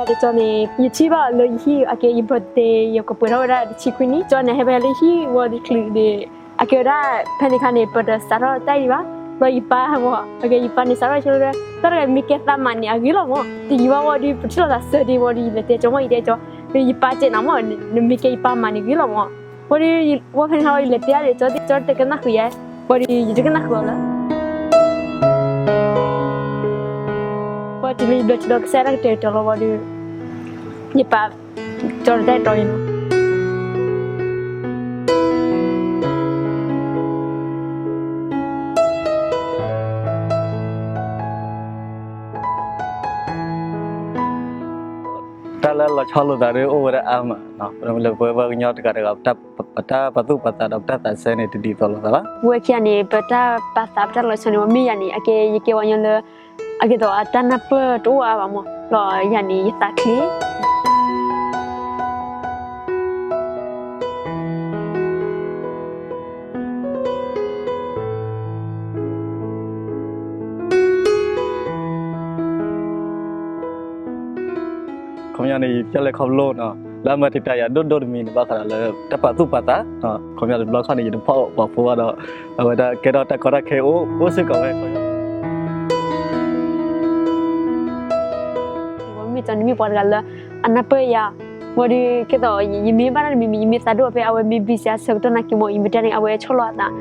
ကၠီန့ၣ် ယထံၣ်ဘၣ်အီၤလၢယဟံၣ် အကဲယ birthday ယကပှဲၤထီၣ်ဝဲဒၣ်တဆံခွံနံၣ်, ကၠီန့ၣ် ဟဲဖဲလၢဟံၣ်ဝံၤဒီးချုးန့ၣ် အကဲဝဲဒၣ် ဖဲန့ၣ်ခါန့ၣ် ပတစးထီၣ်တၢ်အံၤဘၣ်, ဘျီယပၢ်မ့ၢ် အကဲယပၢ်န့ၣ် စးထီၣ်ဆိလၢ တၢ်တဂၤမ့ၢ်ကဲသးမးန့ၣ် အဂ့ၤလီၤမး, တယံာ်ဘၣ်ဝံၤဒီး ပထံၣ်လိာ်သးစၢ်ဒ့ဝံၤဒီး ယလဲၤတဲကၠီမ့ၢ် ယတဲကၠီ, နမ့ၢ်ကဲယပၢ်မးန့ၣ်ဂ့ၤလီၤမး, ဝံၤဒီး ဝံၤဖဲန့ၣ်ခါဝံၤ ယလဲၤတဲဒၣ်ဒီး ကၠီတဲ ကၠီတကနၣ်ဃုာ်ယၤ, ဝံၤဒီး ယတကနၣ်ဃုာ်အီၤလၢ ပှၤတုၤလၢယဘျၢထံဒီး ကစၢ်ယွၤတၢ်ကတဲာ်ကတီၤလီၤဝံၤဒီး ယပၢ်ကၠီတၢ်အဲၣ်တီအံၤန့ၣ် တၢ်လၢလီၤဆီလိာ်သးဒီး အိၣ်ဝဲဒၣ်အါမး, လၢပဝဲပှၤကညီတဂၤတဂၤ ပတၢ်ပာ်သူၣ်ပာ်သးဒီးပတၢ်သးစဲန့ၣ် တဒ်သိးလိာ်သးဘၣ်. ဝဲခံဂၤန့ၣ် ပတၢ်ပာ်သး ပတၢ်လီၤဆီန့ၣ် မ့ၢ်ယၤန့ၣ် အကဲ ယကဲဝဲညီလၢ အကဲသိးအတၢ်နၢ်ပၢၢ်တအိၣ်အါဘၣ်မး, လီၤယၤန့ၣ် ယသးချ့ ခီပညီန့ၣ် ယကလဲၤခီဖျိနီၤ လၢအမၤတံာ်တာ်ယၤဒိၣ်ဒိၣ်တမံၤန့ၣ် ဘၣ်ဃးဒီးလၢ တၢ်ပာ်သူၣ်ပာ်သး, ခီပညီတဘျီခီန့ၣ် ယတဖီၣ်ပှၤဖိဘၣ်ဒီး အဝဲဒၣ်ကဲထီၣ်တၢ်ကီတၢ်ခဲအိၣ် အိၣ်စ့ၢ်ကီးဝဲ မ့ၢ်တမ့ၢ်ပှၤတဂၤလၢ အနၢ်ပၢၢ်ယၤ, ဝံၤဒီး ကဲသိး ယမ့ၢ်ဘၣ်တၢ်တမံၤမံၤ ယမ့ၢ်သးဒိၣ်ဖဲအဝဲမ့ၢ်ဘံစၢၤဆၢကတီၢ်နာ်က့မး ယမ့ၢ်တဲန့ၣ် အဝဲဆီၣ်လီၤအသး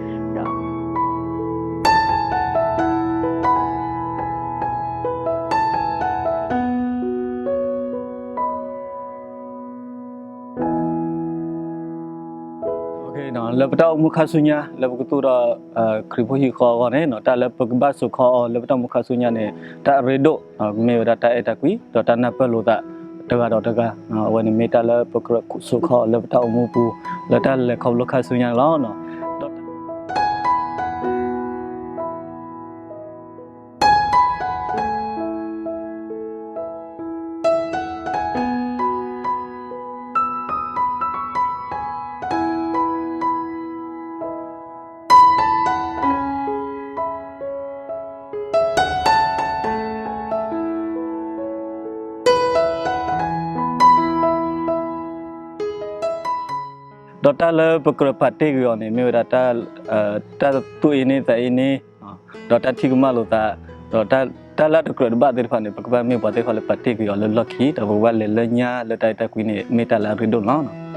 ဒီး လၢပတၢ်အိၣ်မူခါဆူညါ လၢပကသူၣ်ထီၣ် ခရံာ်ဖိဟံၣ်ဃီအဂီၢ်န့ၣ် တၢ်လၢပကဘၣ်စိာ်ခီအီၤလၢပတၢ်အိၣ်မူခါဆူညါန့ၣ် တၢ်အရ့ဒိၣ် မ့ၢ်ဝဲဒၣ်တၢ်အဲၣ်တၢ်ကွံ ဒီးတၢ်နၢ်ပၢၢ်လိာ်သး တဂၤဒီးတဂၤ, အဝဲန့ၣ်မ့ၢ်တၢ်လၢပကစိာ်ခီအီၤလၢပတၢ်အိၣ်မူပူၤ လၢတၢ်လဲၤခီဖျိခါဆူညါန့ၣ်လီၤ. ဒီး ဒီးတၢ်လၢပကြၢးပာ်တ့ၢ်ကွံာ်အီၤန့ၣ် မ့ၢ်ဝဲဒၣ် တၢ်သူၣ်အ့န့သးအ့န့ ဒီးတၢ်ထံၣ်ကမၣ်လိာ်သး, ဒီးတၢ်လၢတကြၢးတဘၣ်သ့ၣ်တဖၣ်န့ၣ် ပကဘၣ်မ့ၢ်ပှၤသ့ၣ်တဖၣ်လၢပာ်တ့ၢ်ကွံာ်အီၤလၢလီၢ်ခံ ဒီးပကဘၣ်လဲၤလၢညါလၢတၢ်အဲၣ်တၢ်ကွံန့ၣ် မ့ၢ်တၢ်လၢအရ့ဒိၣ်န့ၣ်လီၤ.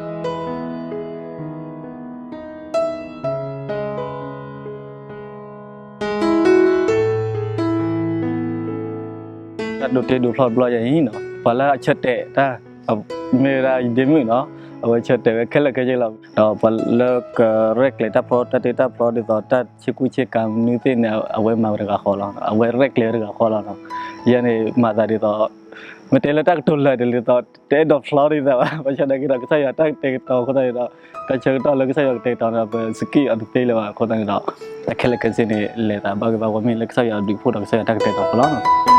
တၢ်ဒိးတ့ဒိးဖျီတဘျီယၤအံၤန့ၣ် ပှၤလၢအဆၢတဲာ်တၢ် မ့ၢ်ဝဲဒၣ်ယဒ့မုၣ်န့ၣ် အဝဲဆၢတဲာ်ဝဲခဲလၢာ်ခဲဆ့လီၤ. ဒီးပှၤလၢကရဲၣ်ကျဲၤတၢ်ဖျီတၢ်တ့တၢ်ဖျီဒ်သိးတၢ်ဆ့ကူဆ့ကၤမနုၤသ့ၣ်န့ၣ် အဝဲမၤဝဲတဂၤဃီလီၤ. အဝဲရဲၣ်ကျဲၤဝဲတဂၤဃီလီၤ. ယဲန့ၣ်မၤသးဒ်သိး မ့ၢ်တဲလၢတၢ်ကတိၤလၢာ်ဒ်သိး တအဲၣ်ဒိးဖျီဒ်သိးဘၣ် ဘၣ်ဆၣ်သနာ်က့ဒီး ကစၢ်ယွၤတၢ်ကတဲာ်ကတီၤအဃိသတးန့ၣ်ဒီး တၢ်ဆၢကတီၢ်လၢကစၢ်ယွၤကတဲာ်ကတီၤန့ၣ်ဒီး ပစကံၣ်အီၤတသ့လၢၤဘၣ်အဃိသတးန့ၣ်ဒီး တၢ်ခဲလၢာ်ခဲဆ့န့ၣ် လဲၤသးဘၣ်ဂ့ၤဘၣ်ဝါမ့ၢ်လၢကစၢ်ယွၤအဘျုးအဖှိၣ်ဒီးကစၢ်ယွၤတၢ်ကတဲာ်ကတီၤအဃိလီၤ.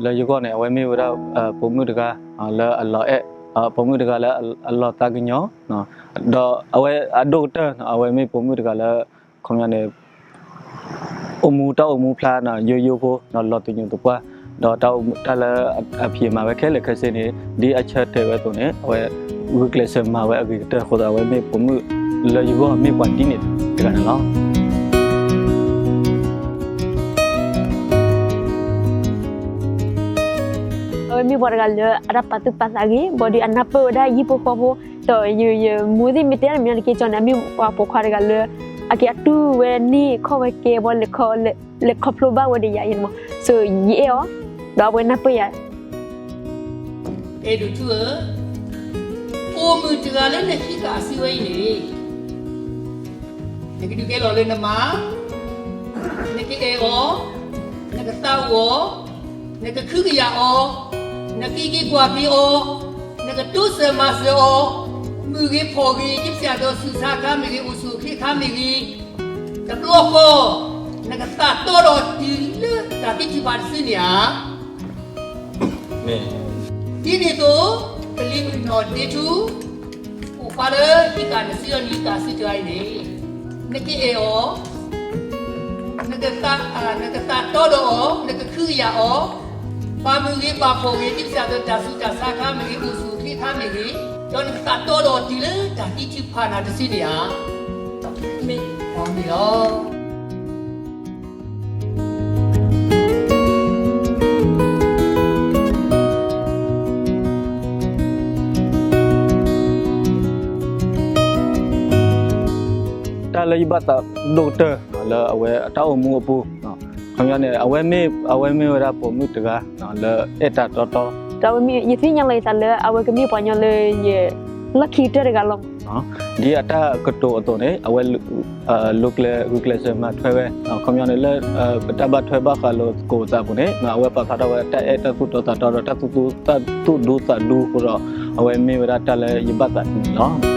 လၢယဂီၢ်န့ၣ် အဝဲမ့ၢ်ဝဲဒၣ် ပိာ်မုၣ်တဂၤ လၢအလီၤအဲၣ် ပိာ်မုၣ်တဂၤလၢအလီၤသးကညီၤ ဒီးအဝဲအဒိၣ်ကတၢၢ် အဝဲမ့ၢ်ပိာ်မုၣ်တဂၤလၢ ခီပညီန့ၣ် အိၣ်မူတၢ်အိၣ်မူဖျါန့ၣ် ယိယိဖိ လီၤသညူးသပှၢ် ဒီးတၢ်လၢအဖံးမၤဝဲခဲလၢာ်ခဲဆ့န့ၣ် ဒ်အဆၢတဲာ်ဝဲအသိးန့ၣ် အဝဲဂုာ်ကျဲးစၢးမၤဝဲအဂ့ၤကတၢၢ်အဃိသတး အဝဲမ့ၢ်ပိာ်မုၣ်လၢယဂီၢ်မ့ၢ်ပှၤဒ်န့ၣ်တဂၤန့ၣ်လီၤ. အဝဲမ့ၢ်ပှၤတဂၤလၢအတၢ်ပာ်သူၣ်ပာ်သးဂ့ၤ ဘၣ်ဒီးအနၢ်ပၢၢ်ဝဲဒၣ်ဟံၣ်ဖိဃီဖိ ဒီးယမိၢ်သ့ၣ်မ့ၢ်တဲတၢ်တမံၤန့ၣ်က့ၤကၠီန့ၣ် အမ့ၢ်ပှၤပိာ်ခွါတဂၤလၢ အကဲအတူၢ်ဝဲန့ၢ်ခီၣ်ဝဲကဲဘၣ် လဲၤခီဖျိဘၣ်ဝဲဒီးယၤအံၤမး so ယအဲၣ်အီၤ ဒီးအဝဲနၢ်ပၢၢ်ယၤ အဲၣ်ဒိးထူဧၢ, အိၣ်မုာ်တဂၤလၢနဟံးဃာ်အစုဝဲအံၤန့ၣ်, နကဒုးကဲလီၤလၢနမါ, နကအဲၣ်အီၤ, နကသးအိၣ်အီၤ, နကခုကယာ်အီၤ, နကက့ၤကွၢ်က့ၤအီၤ, နကတိစၢၤမၤစၢၤအီၤ, မုၢ်ဂ့ၤဖှီၣ်ဂ့ၤ ဒ်ပစံးဒ်သိးဆူးဆါအခါမ့ၢ်ဂ့ၤ, အိၣ်ဆူၣ်အိၣ်ချ့အခါမ့ၢ်ဂ့ၤ, တဘျီဃီ နကသးတီဒီးတုၤလၢတၢ်သံထုးဖးတစုန့ၣ်ဧါ. ဒ်န့ၣ်အသိး, ပလံၤမုၣ်နီၢ်ဒ့ထူ, အိၣ်ပှၤလၢဟံးဃာ်နစုဒီးနဟံးဃာ်အစုတဂၤအံၤန့ၣ်, နကအဲၣ်အီၤ, နကသးတီဒီးအီၤ, နကခုကယာ်အီၤ, ဘၣ်မုၢ်ဂ့ၤဘၣ်ဖှီၣ်ဂ့ၤ ဒ်ပစံးဒ်သိးတၢ်ဆူးတၢ်ဆါအခါမ့ၢ်ဂ့ၤ, အိၣ်ဆူၣ်အိၣ်ချ့အခါမ့ၢ်ဂ့ၤ, ဒီးနကသးတီဒီးတုၤလၢတၢ်သံထုးဖးနၤတစုန့ၣ်ဧါ. မ့ၢ်အီၤန့ၣ်လီၤ. တၢ်လၢယဘၣ်သးဒိၣ်ကတၢၢ်လၢအဝဲအတၢ်အိၣ်မူအပူၤ, ခီပညီန့ၣ် အဝဲမ့ၢ်, အဝဲမ့ၢ်ဝဲဒၣ်ပိာ်မုၣ်တဂၤလၢအဲၣ်တၢ်တီတီ, ဒီးအဝဲမ့ၢ်, ယသ့ၣ်ညါလီၤယသးလၢအဝဲကမ့ၢ်ပှၤကညီလၢယလီၢ်ခံကတၢၢ်တဂၤလီၤ. ဒ်အတၢ်ကတိၤအသိးန့ၣ် အဝဲ လိၤကျဲၤဂုာ်ကျဲးစၢးမၤထွဲဝဲ, ခီပညီန့ၣ်လၢ ပတၢ်ဘၣ်ထွဲဘၣ်ဃးလိာ်သကိးအသးအပူၤန့ၣ် အဝဲပာ်ဖျါထီၣ်ဝဲတၢ်အဲၣ်တၢ်သူၣ်တီသးတီဒီး တၢ်သူၣ်ဒူသးဒူအဃိဒီး အဝဲမ့ၢ်ဝဲဒၣ်တၢ်လၢယဘၣ်သးဒိၣ်န့ၣ်လီၤ.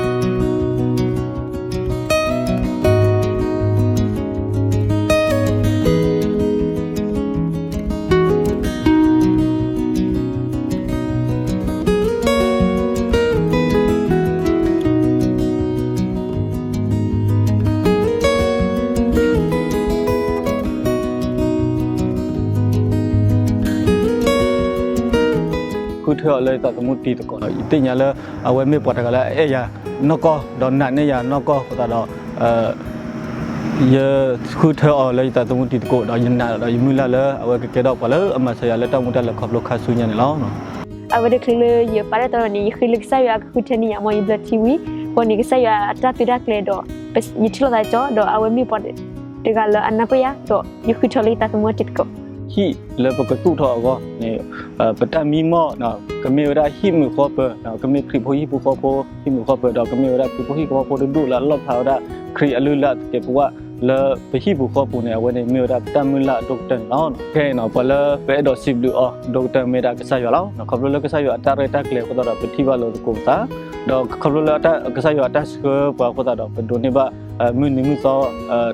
ဃုထၢအီၤလၢယသးသမူတံၤသကိးဒီး ယသ့ၣ်ညါလၢ အဝဲမ့ၢ်ပှၤတဂၤလၢအအဲၣ်ယၤနီၢ်ကီၢ် ဒီးနာ်န့ၢ်ယၤနီၢ်ကီၢ်အဃိသတးဒီး ယဃုထၢအီၤလၢယသးသမူတံၤသကိး ဒီးယနာ်ဒီးယမုၢ်လၢ်လၢ အဝဲကကဲထီၣ်ပှၤလၢအမၤစၢၤယၤလၢတၢ်မူတၢ်လဲၤခီဖျိခါဆူညါန့ၣ်လီၤ. အဝဲတချုးလၢယပာ်တၢ်တီန့ၣ် ယဃ့လၢကစၢ်ယွၤကဃုထၢန့ၢ်ယၤ မ်ယဘျၢထံဝံၤ, အဃိန့ၣ် ကစၢ်ယွၤအတၢ်သုတၢ်ကျဲၤဒီး ယထံၣ်လိာ်သးကၠီ ဒီးအဝဲမ့ၢ်ပှၤတဂၤလၢအနၢ်ပၢၢ်ယၤ ဒီးယဃုထၢလၢယသးသမူတံၤသကိး ဟံၣ်လၢပကသူၣ်ထီၣ်အဂီၢ်န့ၣ် ပတၢ်မံမီၢ် ကမ့ၢ်ဝဲဒၣ်ဟံၣ်မုာ်ဃီပၢၤ, ကမ့ၢ်ခရံာ်ဖိဟံၣ်ဖိဃီဖိ ဟံၣ်မုာ်ဃီပၢၤ ဒီးကမ့ၢ်ဝဲဒၣ်ခရံာ်ဖိဟံၣ်ဖိဃီဖိတဒူၣ်လၢအလီၣ်ဖျါဝဲဒၣ် ခရံာ်အလုၢ်အလၢ်သကဲးပဝးလၢပဟံၣ်ပူၤဃီပူၤန့ၣ် အဝဲန့ၣ်မ့ၢ်ဝဲဒၣ်ပတၢ်မုၢ်လၢ်အဒိၣ်ကတၢၢ်န့ၣ်လီၤ. ခဲအံၤန့ၣ် ပှၤလၢပအဲၣ်ဒိးစံးဘျုးအီၤဒိၣ်ကတၢၢ်မ့ၢ်ဒၣ်ကစၢ်ယွၤလီၤ. ခီဖျိလၢကစၢ်ယွၤအတၢ်ရဲၣ်တၢ်ကျဲၤအဃိသတးဒီး ပထံၣ်ဘၣ်လိာ်သကိးပသး ဒီးခီဖျိလၢကစၢ်ယွၤအတၢ်ဆှၢပှၤအဃိသတးဒီး ပဒိးန့ၢ်ဘၣ် မုၢ်နံၤမုၢ်သီ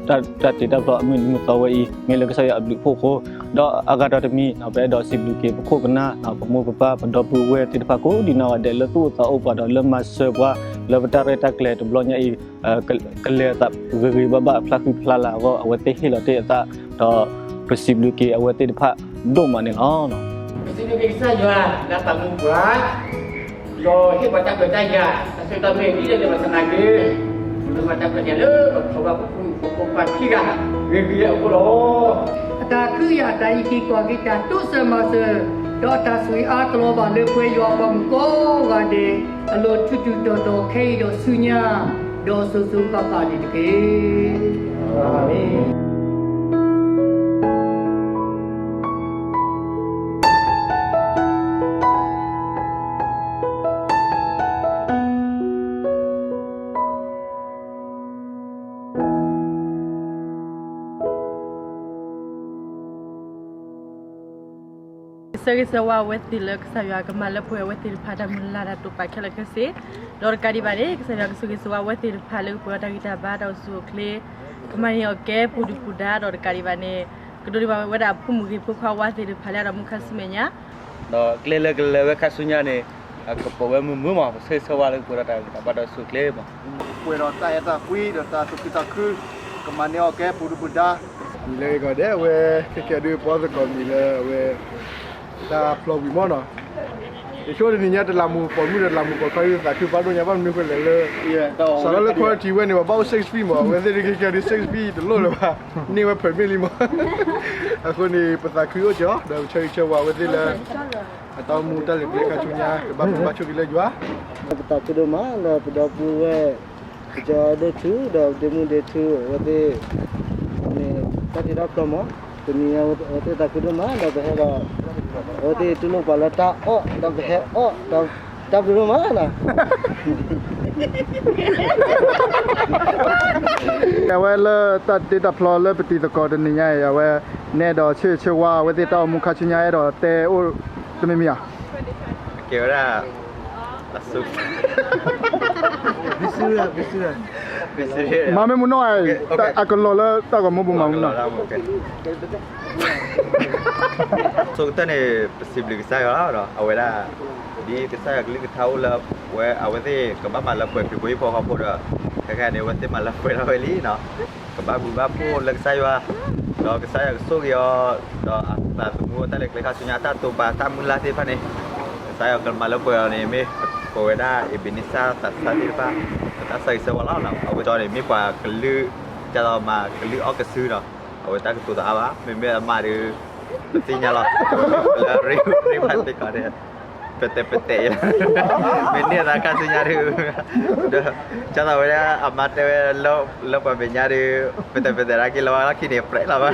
တၢ်တ့တၢ်ဖျီအမုၢ်နံၤမုၢ်သီဝဲအံၤ မ့ၢ်လၢကစၢ်ယွၤအဘျုးအဖှိၣ်အဃိ, ဒီးအဂၤဒီးတမံၤ ပအဲၣ်ဒိးစံးဘျုးက့ၤပခိၣ်ပနၢ် ပမိၢ်ပပၢ် ပဒီပုၢ်ဝဲၢ်သ့ၣ်တဖၣ်ကိးဒံးနီၢ်ဂၤဒဲး လၢသူၣ်အိၣ်သးအိၣ်ပှၤဒီးလၢမၤစၢၤပှၤ လၢပတၢ်ရဲၣ်တၢ်ကျဲၤတဘျီညါအံၤ ကလဲၤအသးဂ့ၤဂ့ၤဘၣ်ဘၣ် ဖျါဃံဖျါလၤအဂီၢ် အဝဲသ့ၣ်ဟ့ၣ်လီၤတ့ၢ်အသး ဒီးပစံးဘျုးက့ၤအဝဲသ့ၣ်တဖၣ်ဒိၣ်မးန့ၣ်လီၤ. ပစံးဘျုးက့ၤကစၢ်ယွၤလၢအသးမူပှၤ ဒီးဟ့ၣ်ပှၤတၢ်ခွဲးတၢ်ယာ် တၢ်ဆၢကတီၢ်မ့ၢ်ဂ့ၤ ဒ်လဲၣ်ဒ်လဲၣ်ပသနာ်က့ ပမၤတၢ်ခွဲးတၢ်ယာ်လၢပဖိခွါပဖိမုၣ်ဖိခွါခံဂၤ ဂ့ၤဂ့ၤအဃိလီၤ. အတၢ်ခုကယာ် အတၢ်အံးက့ၤကွၢ်က့ၤ တၢ်တိစၢၤမၤစၢၤ ဒီးတၢ်ဆိၣ်ဂ့ၤအါကလီၤဘၣ်လၢပှဲၤယွၤပှၤမုၣ်ကိးဂၤဒဲး အလိၤထူးထူးတီၤတီၤခဲအံၤဒီးဆူညါ ဒီးစိၤစိၤဃၣ်ဃၣ်န့ၣ်တက့ၢ်. အၤမ့ၣ်. ကဆၢဂ့ၤဆၢဝါအဝဲသ့ၣ်လၢကစၢ်ယွၤကမၤလၢပှဲၤ အဝဲသ့ၣ်တဖၣ်တၢ်မုၢ်လၢ်တၢ်တိာ်ပာ်ခဲလၢာ်ခဲဆ့, ဒီးတကးဒံးဘၣ်န့ၣ် ကစၢ်ယွၤကဆိၣ်ဂ့ၤဆိၣ်ဝါအဝဲသ့ၣ်တဖၣ်လၢကပှဲၤအီၤတၢ်ဂံၢ်တၢ်ဘါ တၢ်အိၣ်ဆူၣ်အိၣ်ချ့ ကမၤန့ၢ်အီၣ်ကဲပူၤဒုၣ်ပူၤဒါ ဒီးတကးဒံးဘၣ်န့ၣ် ကဒိးန့ၢ်ဘၣ်ဝဲဒၣ်ဖိမုၣ်ဂ့ၤဖိခွါဝါသ့ၣ်တဖၣ်လၢအတၢ်မူခါဆူမဲာ်ညါ ဒီးကျဲလၢကလဲၤဝဲခါဆူညါန့ၣ် ကပိာ်ဝဲမုာ်မုာ်မး ပဆၢဂ့ၤဆၢဝါလၢကပှဲၤဒီးတၢ်ဂံၢ်တၢ်ဘါ တၢ်အိၣ်ဆူၣ်အိၣ်ချ့မး ပှဲၤဒီးတၢ်အဲၣ်တၢ်ကွံ ဒီးတၢ်သူၣ်ခုသးခု ကမၤန့ၢ်အီၣ်ကဲပူၤဒုၣ်ပူၤဒါ မံၤလၢအဂ့ၤကီးဒဲး အဝဲခဲကဲဒုးပှၤသကိးမံၤလၢအဝဲ တၢ်ဖျီဝံၤမးနီၤ ယဆိကမိၣ်တနံၤညါ တလးမူးပိာ်မုၣ်ဒီးတလးမူးပိာ်ခွါ သးခုဘၣ်ဒိၣ်ညါ ဘၣ်မနုၤဃိလဲၣ်လၢ စးထီၣ်လၢ quality ဝဲန့ၣ် ပှၤဘၣ်အိၣ် six feet မး အဝဲသ့ၣ်တဂ့ၤကဲဒုး six feet တလိၣ်လၢၤဘၣ် န့ၢ်ဝဲ permit လံမး အဃိန့ၣ် ပသးခုအိၣ်ကၠီ ဒီးပဆၢဂ့ၤဆၢဝါအဝဲသ့ၣ်လၢ အတၢ်အိၣ်မူတၢ်လဲၤကျဲခါဆူညါ ကဘၣ်ပဘၣ်ဆိၣ်ဂ့ၤလၢယွၤ ပသးခုဒိၣ်မးလၢပဒီပုၢ်ဝဲၢ် ကၠီဒိၣ်ထူ ဒီးဒ့မုၣ်ဒ့ထူ အဝဲသ့ၣ် န့ၣ် တၢ်တ့တၢ်ဖျီမး တနံၤအံၤ အဝဲသ့ၣ်သးခုဒိၣ်မး ဒီးပဟဲဒီး အဝဲသ့ၣ်တူၢ်လိာ်ပှၤလၢတၢ်အီၣ် ဒီးပဟဲအီၣ် ဒီးတၢ်ဘျုးဒိၣ်မးနီၤ. အဝဲလၢတၢ်တ့တၢ်ဖျီလၢပတံၤသကိးတနံၤညါအံၤ အဝဲ နဲဒီးဆ့ၣ်ဆ့ဝါ အဝဲသ့ၣ်တၢ်အိၣ်မူခါဆူညါ အဲၣ်ဒိးတဲအိၣ်တမံၤမံၤဧါ. ကဲဝဲဒၣ် မၤမ့ၢ်မူနီၢ်အံၤ အကလီၤလၢတၢ်ဂီၤမူပူၤမၤမူနီၢ်. ဆိကတၢၢ်န့ၣ် ပစံးဘျုးကစၢ်ယွၤလီၤ. အဝဲဒၣ် ဒ်ကစၢ်ယွၤကလုၢ်ကထါအိၣ်လၢ ဝဲအဝဲသ့ၣ်ကဘၣ်မၤလၢပှဲၤခရံာ်ဖိဟံၣ်ဖိဃီဖိဒီး ခဲခါန့ၣ် အဝဲသ့ၣ်မၤလၢပှဲၤထီၣ်ဝဲလံနီၤ. ကဘၣ်ဘျုးဘၣ်ဖှိၣ်လၢကစၢ်ယွၤ ဒီးကစၢ်ယွၤကဆိၣ်ဂ့ၤအီၤ ဒီးအသးသမူအတၢ်လဲၤကျဲခါဆူညါ အတၢ်တိာ်ပာ်တၢ်မုၢ်လၢ်သ့ၣ်တဖၣ်န့ၣ် ကစၢ်ယွၤကမၤလၢပှဲၤအီၤန့ၣ် မ့ၢ်ပဝဲဒၣ် အ့ဘ့းနံစၢ်သးစၢ်သ့ၣ်တဖၣ် အတၢ်ဆၢဂ့ၤဆၢဝါလီၤ. အဝဲသ့ၣ်န့ၣ် မ့ၢ်ပှၤကလုာ် ကၢ်လီၤမၤကလုာ်အီၣ်ကစုဒီး အဝဲတၢ်ကတိၤသးအါဘၣ် မ့မ့ၢ်အမါဒီး ပသ့ၣ်ညါလီၤ လၢရ့ရ့မၤသ့ၣ်ကီးန့ၣ် ပတဲပတဲယဲ မ့ၢ်န့ၢ်အသးခါဆူညါဒီး ဒီး ကၢ်သိးဝဲဒၣ်အမါတဲဝဲ လၢပှၤမဲာ်ညါဒီး ပတဲပတဲဒၣ်က့ၤလီၤဝဲလီၢ်ခံန့ၣ် ပြဲးလီၤဘၣ်